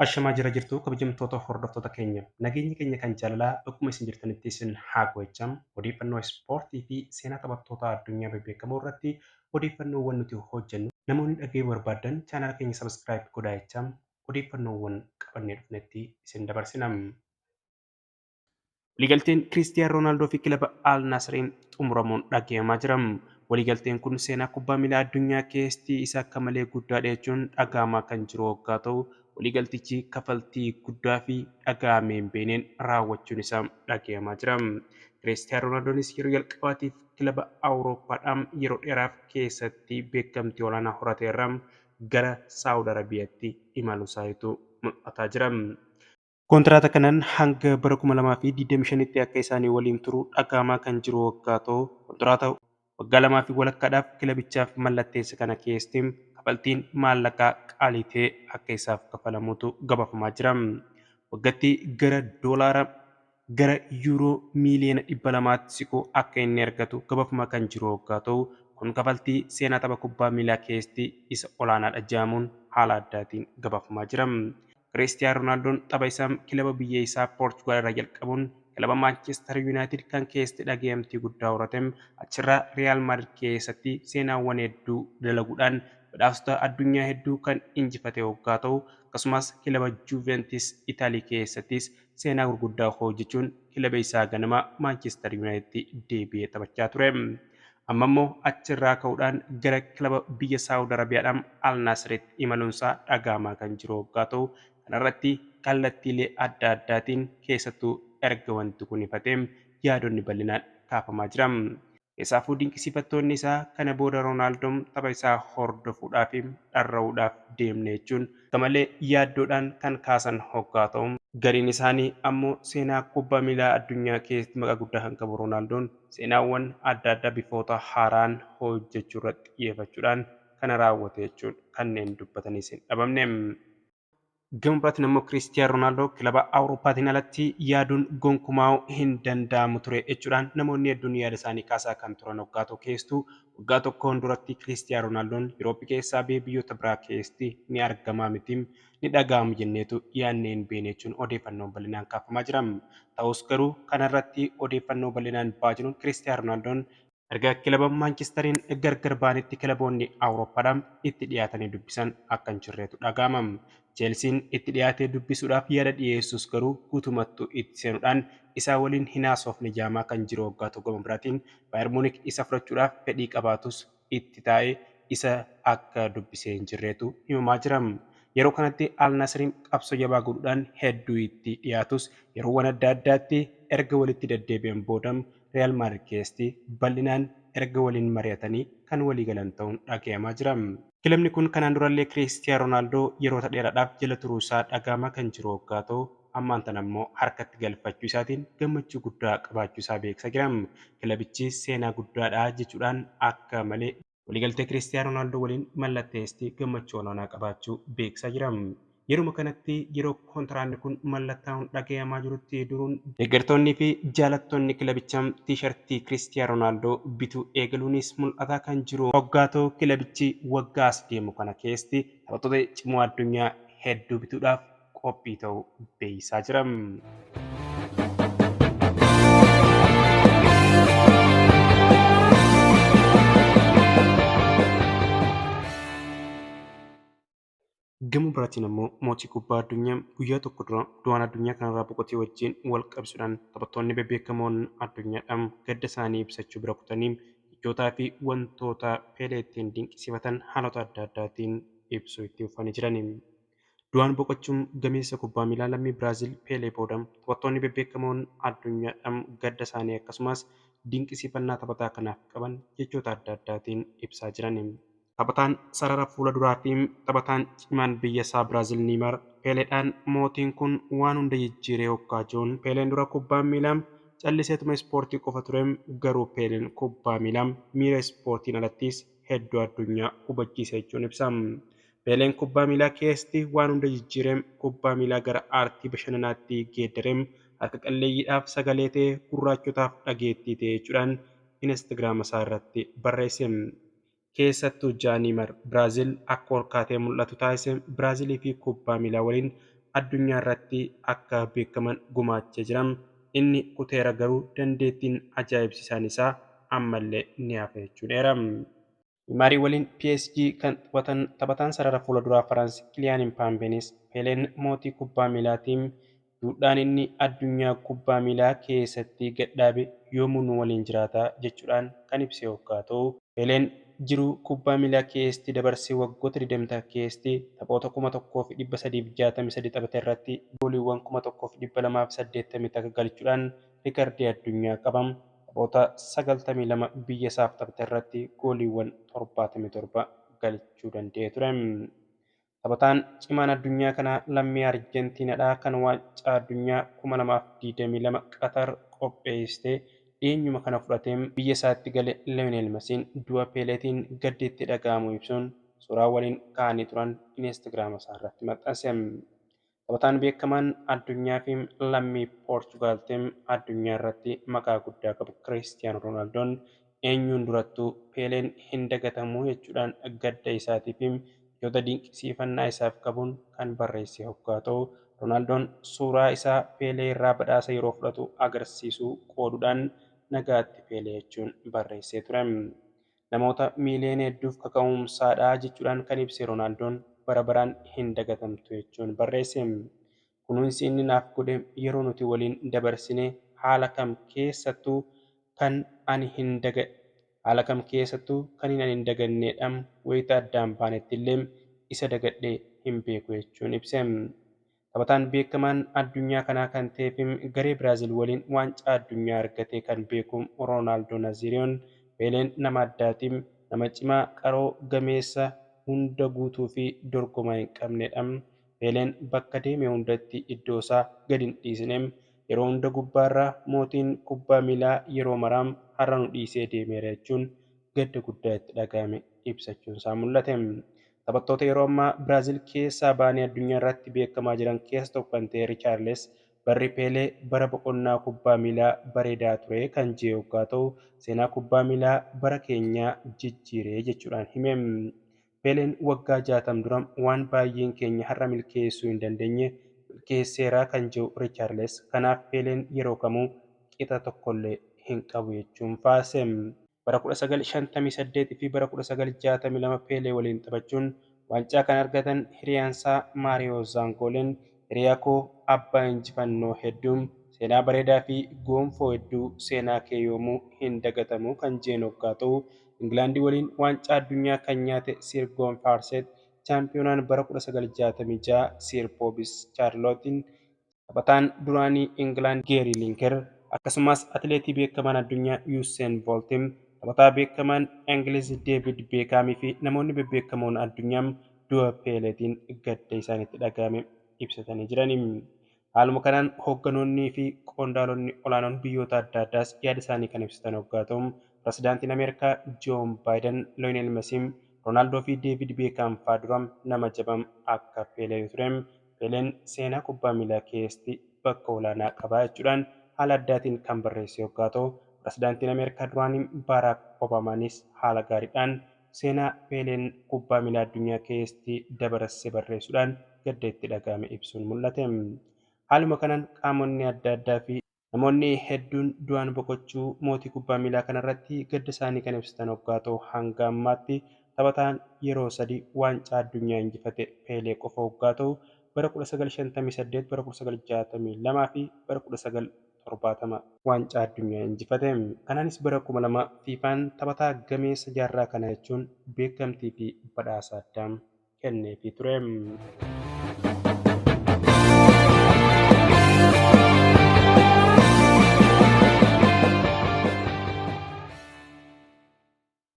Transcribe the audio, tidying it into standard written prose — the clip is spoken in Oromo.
Ashamaa jira jirtu kabajamtoota hordoftoota keenya. Nageenyi keenya kan jaalalaa bakkuma isin jirtanitti isin haa gochaam. Odeeffannoo ispoortii fi seenaa taphattoota addunyaa bebbeekamoo irratti odeeffannoowwan nuti hojjennu namoonni dhaga'uu barbaadan chaanala keenya subscribe godhaa jechaa odeeffannoowwan qabannee dhufnetti isin dabarsina. Waliigalteen Kiristiyaanoo Roonaaldoo fi kilaba Al Naasiriin xumuramuun dhaggeeffamaa jira. Waliigalteen kun seenaa kubbaa miilaa addunyaa keessatti isa akka malee guddaadha jechuun dhaga'amaa kan jiru waggaa ta'u, waliigaltichi kaffaltii guddaa fi dhaga'amee hin beekneen raawwachuun isaa dhaggeeffamaa jira. Kiristiyaanoo Roonaaldoonis yeroo jalqabaatiif kilaba Awurooppaadhaan yeroo dheeraaf keessatti beekamtii olaanaa horateerra gara Saawud Arabiyaatti imaluu isaatu mul'ataa jira. Kontiraata kanaan hanga bara 2025tti akka isaanii waliin turu dhaga'amaa kan jiru waggaa ta'u, kontiraata waggaa lamaa fi walakkaadhaaf kilabichaaf mallatteesse kana keessatti kaffaltiin maallaqaa qaalii ta'e akka isaaf kafalamutu gabaafamaa jira. Waggaatti gara doolaara gara yuuroo miiliyoona 200tti siqu akka inni argatu gabaafamaa kan jiru waggaa ta'u, kun kaffaltii seenaa tapha kubbaa miilaa keessatti isa olaanaadha jedhamuun haala addaatiin gabaafamaa jira. Kiristiyaanoo Roonaaldoo tapha isaa kilaba biyya isaa Poorchugaal irraa jalqabuun kilaba Maanchestar Yuunaayitid kan keessatti dhageettii guddaa horate achirraa Riyaal Maadrid keessatti seenaawwan hedduu dalaguudhaan badhaasota addunyaa hedduu kan injifate waggaa ta'u, akkasumas kilaba Juventus Itaalii keessattis seenaa gurguddaa hojjechuun kilaba isaa ganama Maanchestar Yuunaayitid deebi'ee taphachaa ture. Amma immoo achirraa ka'uudhaan gara kilaba biyya Saawud Arabiyaadhaan Al Naasiritti imaluunsaa dhaga'amaa kan jiru waggaa ta'u, kanarratti kallattiilee adda addaatiin keessattuu erga wanti kun ifatee yaadonni bal'inaan kaafamaa jira. Keessaafuu dinqisiifattoonni isaa kana booda Roonaaldoo tapha isaa hordofuudhaaf fi dharra'uudhaaf deemne jechuun akka yaaddoodhaan kan kaasan hoggaa ta'u, gariin isaanii ammoo seenaa kubbaa miilaa addunyaa keessatti maqaa guddaa kan qabu Roonaaldoon seenaawwan adda addaa bifoota haaraan hojjechuu irratti xiyyeeffachuudhaan kana raawwate jechuun kanneen dubbatanis hin dhabamne. Gama biraatiin immoo Kiristiyaanoo Roonaaldoo kilaba Awurooppaatiin alatti yaaduun gonkumaa hin danda'amu ture jechuudhaan namoonni hedduun yaada isaanii kaasaa kan turan waggaa tokko keessattuu waggaa tokkoon duratti Kiristiyaanoo Roonaaldoo Yurooppii keessaa ba'ee biyyoota biraa keessatti ni argama miti ni dhaga'amu jenneetu yaadnee hin beekne jechuun odeeffannoon bal'inaan kaafamaa jira. Ta'us garuu kanarratti odeeffannoo bal'inaan ba'aa jiruun Kiristiyaanoo Roonaaldoo erga kilaba Maanchestariin gargar ba'anitti kilaboonni Awurooppaadhaan itti dhiyaatanii dubbisan akka hin jirreetu dhaga'ama. Cheelsiin itti dhiyaatee dubbisuudhaaf yaada dhiyeessus garuu guutumattuu itti seenuudhaan isaa waliin hin haasofne jaamaa kan jiru waggaa tokko gama biraatiin Baayern Muunik isa fudhachuudhaaf fedhii qabaatus itti taa'ee isa akka dubbisee hin jirreetu himamaa jira. Yeroo kanatti Al Naasiriin qabsoo jabaa godhuudhaan hedduu itti dhiyaatus yeroowwan adda addaatti erga walitti deddeebi'an booda Riyaal Maadrid keessatti bal'inaan erga waliin mari'atanii kan walii galan ta'uun dhaga'amaa jira. Kilabni kun kanaan durallee Kiristiyaanoo Roonaaldoo yeroota dheeraadhaaf jala turuu isaa dhaga'amaa kan jiru waggaa ta'u, ammaan tana immoo harkatti galfachuu isaatiin gammachuu guddaa qabaachuu isaa beeksisaa jira. Kilabichi seenaa guddaadha jechuudhaan akka malee waliigaltee Kiristiyaanoo Roonaaldoo waliin mallatteessee gammachuu olaanaa qabaachuu beeksisaa jira. Yeruma kanatti yeroo kontiraanni kun mallattaa'uun dhaga'amaa jirutti duruun deeggartoonnii fi jaalattoonni kilabichaa tiishartii Kiristiyaanoo Roonaaldoo bituu eegaluunis mul'ataa kan jiru hoggaa ta'u, kilabichi waggaa as deemu kana keessatti taphattoota cimoo addunyaa hedduu bituudhaaf qophii ta'uu beeksisaa jira. Gama biraatiin ammoo mootii kubbaa addunyaa guyyaa tokko dura du'aan addunyaa kanarraa boqotee wajjin wal qabsiisuudhaan taphattoonni bebbeekamoon addunyaadhaan gadda isaanii ibsachuu bira kutanii jechootaa fi wantoota Peelee ittiin dinqisiifatan haalota adda addaatiin ibsuu itti fufanii jiran. Du'aan boqochuun gameessa kubbaa miilaa lammii Biraazil Peelee booda taphattoonni bebbeekamoon addunyaadhaan gadda isaanii akkasumas dinqisiifannaa taphataa kanaaf qaban jechoota adda addaatiin ibsaa jiran. Taphataan sarara fuula duraa fi taphataan cimaan biyya isaa Biraazil Neeymaar Peeleedhaan mootiin kun waan hunda jijjiiree hoggaa jiruun Peeleen dura kubbaan miilaa calliseetuma ispoortii qofa ture, garuu Peeleen kubbaa miilaa miira ispoortiin alattis hedduu addunyaa hubachiise jechuun ibsa. Peeleen kubbaa miilaa keessatti waan hunda jijjiiree kubbaa miilaa gara aartii bashannanaatti geeddaree harka qalleeyyiidhaaf sagalee ta'e, gurraachotaaf dhageettii ta'e jechuudhaan Instagiraama isaa irratti barreesse. Keessattuu Neeymaar Biraazil akka ol kaatee mul'atu taasise. Biraazilii fi kubbaa miilaa waliin addunyaa irratti akka beekaman gumaachee jira. Inni kuteera garuu dandeettiin ajaa'ibsiisaan isaa ammallee ni hafa jechuun eera. Neymaarii waliin PSG kan taphataan sarara fuulduraa Firaans Kiliyaan Imbaambeenis Peeleen mootii kubbaa miilaatiin duudhaan inni addunyaa kubbaa miilaa keessatti gadhaabe yoomuu nu waliin jiraata jechuudhaan kan ibse hoggaa ta'u, Peeleen jiruu kubbaa miilaa keessatti dabarsee waggoota 20 keessatti taphoota 1363 taphate irratti gooliiwwan 1280 galchuudhaan riikardii addunyaa qaba. Taphoota 92 biyya isaaf taphate irratti gooliiwwan 77 galchuu danda'ee ture. Taphataan cimaan addunyaa kanaa lammii Arjentiinaadhaa kan waancaa addunyaa 2022 Qatar qopheessite dhiyeenyuma kana fudhatee biyya isaatti gale Liyonel Mesiin du'a Peeleetiin gaddi itti dhaga'amu ibsuun suuraa waliin ka'anii turan Inistaagiraama isaa irratti maxxanse. Taphataan beekamaan addunyaa fi lammii Poorchugaal ta'e addunyaa irratti maqaa guddaa qabu Kiristiyaanoo Roonaaldoo eenyuun durattuu Peeleen hin dagatamu jechuudhaan gadda isaatii fi jechoota dinqisiifannaa isaaf qabuun kan barreesse hoggaa ta'u, Roonaaldoon suuraa isaa Peelee irraa badhaasa yeroo fudhatu agarsiisu qooduudhaan nagaatti Peelee jechuun barreessee ture. Namoota miiliyoona hedduuf kaka'umsaadha jechuudhaan kan ibse Roonaaldoon bara baraan hin dagatamtu jechuun barreesse. Kunuunsi inni naaf godhe yeroo nuti waliin dabarsine haala kam keessattuu kan ani hin haala kam keessattuu kan ani hin dagannedha. Wayita addaan baanetti illee isa dagadhee hin beeku jechuun ibse. Taphataan beekamaan addunyaa kanaa kan ta'ee fi garee Biraazil waliin waancaa addunyaa argatee kan beeku Roonaaldoo Naaziriyoon Peeleen nama addaatiin nama cimaa qaroo gameessa hunda guutuu fi dorgomaa hin qabnedha. Peeleen bakka deeme hundatti iddoo isaa gadi hin dhiisne. Yeroo hunda gubbaarraa mootiin kubbaa miilaa yeroo maraam har'a nu dhiisee deemeera jechuun gadda guddaa itti dhaga'ame ibsachuun isaa mul'ate. Taphattoota yeroo ammaa Biraazil keessaa ba'anii addunyaa irratti beekamaa jiran keessa tokko kan ta'e Riichaarles barri Peelee bara boqonnaa kubbaa miilaa bareedaa ture kan jee hoggaa ta'u, seenaa kubbaa miilaa bara keenyaa jijjiiree jechuudhaan hime. Peeleen waggaa 60 dura waan baay'een keenya har'a milkeessuu hin dandeenye milkeesseera kan jiru Riichaarles, kanaaf Peeleen yeroo kamuu qixa tokkollee hin qabu jechuun faarse. Bara 1958 fi bara 1962 Peelee waliin taphachuun waancaa kan argatan hiriyaansaa Maariyoo Zaangooleen hiriyaa koo abbaa injifannoo hedduun seenaa bareedaa fi gonfoo hedduu seenaa kee yoomuu hin dagatamu kan jeen hoggaa ta'u, Ingilaandii waliin waancaa addunyaa kan nyaate Sir Goon Faarset, chaampiyoonaan bara 1966 Sir Boobis Chaarlootiin, taphataan duraanii Ingilaand Geerii Linker, akkasumas atileetii beekamaan addunyaa Usain Booltiin, taphataa beekamaan Ingiliz Deevid Beekaamii fi namoonni bebbeekamoon addunyaa du'a Peeleetiin gadda isaanitti dhaga'ame ibsatanii jiran. Haaluma kanaan hoogganoonnii fi qondaalonni olaanoon biyyoota adda addaas yaada isaanii kan ibsatan hoggaa ta'u, Pirezidaantiin Ameerikaa Joon Baayiden, Liyonel Mesiin, Roonaaldoo fi Deevid Beekaam fa'aa dura nama jabaa akka Peelee ture. Peeleen seenaa kubbaa miilaa keessatti bakka olaanaa qaba jechuudhaan haala addaatiin kan barreesse hoggaa ta'u, Pirezidaantiin Ameerikaa duraanii Baaraak Obaamaanis haala gaariidhaan seenaa Peeleen kubbaa miilaa addunyaa keessatti dabarse barreessuudhaan gadda itti dhaga'ame ibsuun mul'ate. Haaluma kanaan qaamonni adda addaa fi namoonni hedduun du'aan boqochuu mootii kubbaa miilaa kanarratti gadda isaanii kan ibsatan hoggaa ta'u, hanga ammaatti taphataan yeroo sadi waancaa addunyaa injifate Peelee qofa hoggaa ta'u, bara 1958, bara 1962 fi bara 1970 waancaa addunyaa injifate. Kanaanis bara 2000 FIFAn taphataa gameessa jaarraa kana jechuun beekamtii fi badhaasa addaa kenneefii ture.